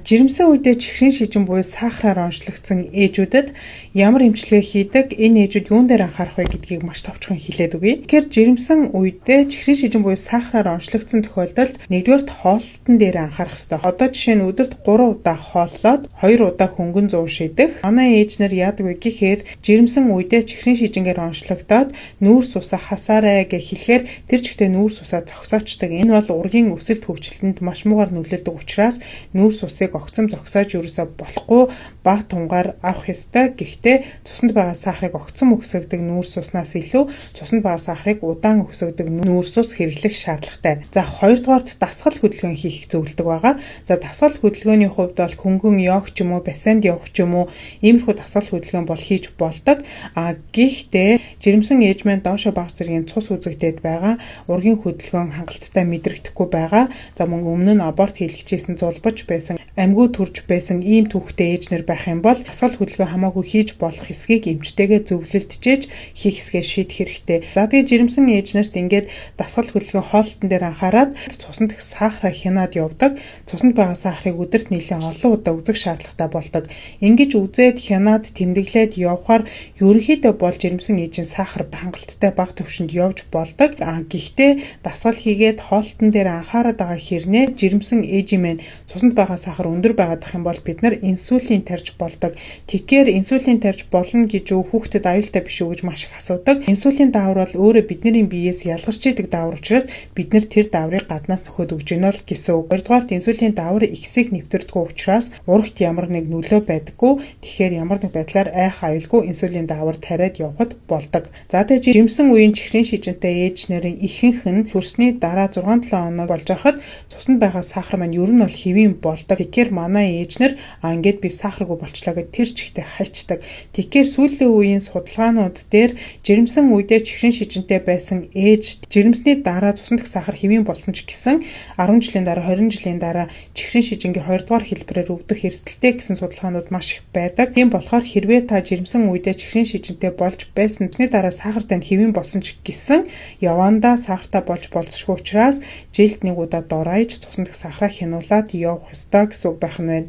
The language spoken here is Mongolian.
Жирэмсэн үедээ чихрийн шижин буюу сахараар онцлогдсон ээжүүдэд ямар эмчилгээ хийдэг, энэ ээжүүд юун дээр анхаарах вэ гэдгийг маш товчхон хэлээд өгье. Тэгэхээр жирэмсэн үедээ чихрийн шижин буюу сахараар онцлогдсон тохиолдолд нэгдүгээрт хооллолтон дээр анхаарах ёстой. Одоо жишээ нь өдөрт 3 удаа хооллоод 2 удаа хөнгөн зуун шидэх. Манай ээж нар яадаг вэ гэхээр жирэмсэн үедээ чихрийн шижингээр онцлогдоод нүүрс усаа хасаарай гэж хэлэхээр тэр чигтээ нүүрс усаа зогсоочдөг. Энэ бол ургийн өсөлт хөгжилтөнд маш муугар нөлөөлдөг учраас нүүрс усыг огцом зогсоож ерөөсөө болохгүй, бага тунгаар авах ёстой. Гэхдээ цуснд байгаа сахарыг огцом өксгөдөг нүүрс уснаас илүү цуснд байгаа сахарыг удаан өксгөдөг нүүрс ус хэрэглэх шаардлагатай. За, хоёрдугаарт дасгал хөдөлгөөн хийх зөвлөдөг байгаа. За, дасгал хөдөлгөөний хувьд бол хөнгөн йог ч юм уу, бассейнд явах ч юм уу, иймэрхүү дасгал хөдөлгөөн бол хийж болдог. А гэхдээ жирэмсэн ээж маань доошо бага зэргийн цус үзэгдээд байгаа, ургийн хөдөлгөөн хангалттай мэдрэгдэхгүй байгаа. За, мөн өмнө нь аборт хийлгэжсэн, зулбаж байсан, амьгүй төрж байсан ийм түүхтэй ээж нар байх юм бол дасгал хөдөлгөөн хамаагүй хийж болох хэсгийг эмчтэйгээ зөвлөлдөж хийх хэсгээ шийдэх хэрэгтэй. За, тэгээ жирэмсэн ээж нарт ингээд дасгал хөдөлгөөн, хоолтон дээр анхаарад цуснд их сахараа хянаад явдаг. Цуснд байгаа сахарыг өдөрт нэлээд олон удаа үзэх шаардлагатай болдог. Ингэж үзээд, хянаад, тэмдэглээд явхаар ерөнхийдөө бол жирэмсэн ээжийн сахар хангалттай бага түвшинд явж болдог. А гэхдээ дасгал хийгээд хоолтон дээр анхаарад байгаа хэрнээ жирэмсэн ээжийн маань цуснд байгаа сахар өндөр байгаад ах юм бол бид нар инсулин тарьж болдог. Тэгэхээр инсулин тарьж болно гэж үү, хүүхдэд аюултай биш үү гэж маш их асуудаг. Инсулин даавар бол өөрөө бидний биеэс ялгарч идэг даавар учраас бид нар тэр дааврыг гаднаас нөхөд өгч гинэ л гэсэн үг. Хоёрдугаарт инсулин даавар ихсийг нэвтэрдэггүй учраас урагт ямар нэг нөлөө байдаггүй. Тэгэхээр ямар нэг байдлаар айх аюулгүй, инсулин даавар тариад явхад болдог. За, тэгээ жирэмсэн үеийн чихрийн шижинтэй ээж нарын ихэнх нь төрсний дараа 6-7 хоног болж байхад цуснд байгаа сахар маань ер нь бол хэвийн болдог. Тэгэхээр манай ээж нар а ингээд би сахаргүй болчлаа гэд тэр чигтээ хайчдаг. Тэгэхээр сүүлийн үеийн судалгаанууд дээр жирэмсэн үедээ чихрийн шижинтэй байсан ээж жирэмсний дараа цуснд дэх сахар хэвийн болсон ч гэсэн 10 жилийн дараа, 20 жилийн дараа чихрийн шижингийн 2 дугаар хэлбэрээр өвдөх эрсдэлтэй гэсэн судалгаанууд маш их байдаг. Тийм болохоор хэрвээ та жирэмсэн үедээ чихрийн шижинтэй болж байсан, цусны дараа сахар танд хэвийн болсон ч гэсэн явандаа сахартай болж болзошгүй учраас жилд нэг удаа дорайж цуснд дэх сахараа хянуулаад явах ёстой гэсэн үг байх нь байна.